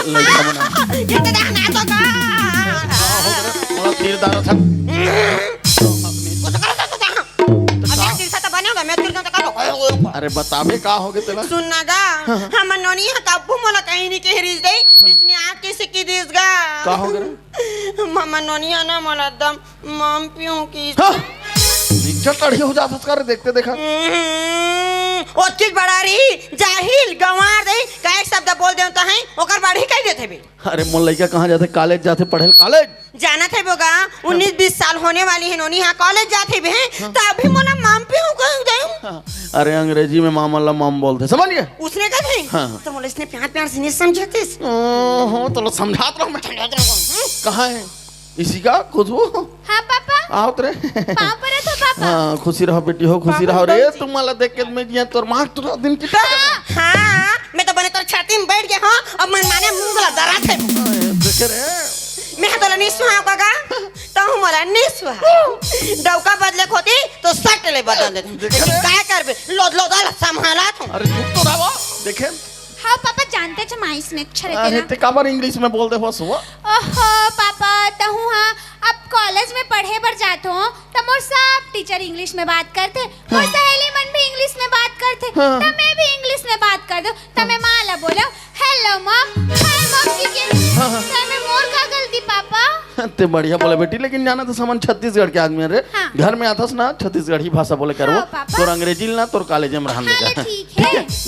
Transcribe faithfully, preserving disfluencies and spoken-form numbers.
लइका मन। ये तो देखना तो का। मोला तीर दारा था। अबे तीर से तो बने होगा, मैं तीर से तो करो। अरे बताबे का होगे तेला? सुन ना गा, हमर नोनी ह कब्बू मोला कहीं नहीं कह रिस दे, इसने आके से की दिस गा। का होगे रे? हमर नोनी ह ना मोला एकदम माम पियो की। हाँ? निज्जर तड़ही हो जात हस का रे, देखते देखा। हम्म, ओतकी बड़ा रही, जाहिल, गंवार दे, का एक शब्द बोल देव त है, ओकर बाढ़ी कह देथे बे। अरे मोर लइका कहाँ जाथे? कॉलेज जाथे पढ़े ल, कॉलेज। जानत हे बोगा, उन्नीस बीस साल होने वाली है नोनी, हाँ कॉलेज जाथे बे, हैं? त अभी मोला माम पियो कह देव। हाँ, अरे अंग्रेजी में मामा ला माम बोलथे, समझ गए? उसने कहा थे? हाँ। तो मोला इसने प्यार प्यार से नहीं समझाते। ओहो, तो लो समझात रहो मैं। कहाँ है? इसी का खुशबू? हाँ पापा। आओ रे। पाँव परत हो पापा। हाँ, खुशी रहो बेटी हो, खुशी पापा रहो रे। बाबूजी। तुम्हाला देख के मैं जिया तोर माँ तोरा दिन की हाँ, हाँ, मैं तो बने तोर छाती में बैठ गया हूँ, अब मन माने मुंह ला दरा थे। देखे रे। मैं तो नहीं सुहा का गा, तो हूँ मोला नहीं सुहा। डौका बदले खोती तो सट ले बदल दे। देखे? लेकिन काय करबे? लोद लोद ला संभाला तू। अरे चुप तो रहो। देखे? हाँ पापा, जानते छ माइस ने अच्छा रहते अरे ना। ते काबर इंग्लिश में बोल दे हो सुआ? ओहो पापा, तहूँ हाँ अब कॉलेज में पढ़े बर जात हो, त मोर सब टीचर इंग्लिश में बात करथे, मोर हाँ। सहेली मन भी इंग्लिश में बात करथे, हाँ। त मैं भी इंग्लिश में बात कर दो, त मैं माँ ला बोलो, "Hello mom, hi mom" की के। हाँ, हाँ। त मैं मोर का गलती पापा? ते बढ़िया बोले बेटी, लेकिन जाना तो समन छत्तीसगढ़ के आदमी रे। हाँ। घर में आथस ना छत्तीसगढ़ी भाषा बोले करबो। हाँ, पापा। तोर अंग्रेजी ना तोर कॉलेज में रहन हाँ, देगा। ठीक है। ठीक है?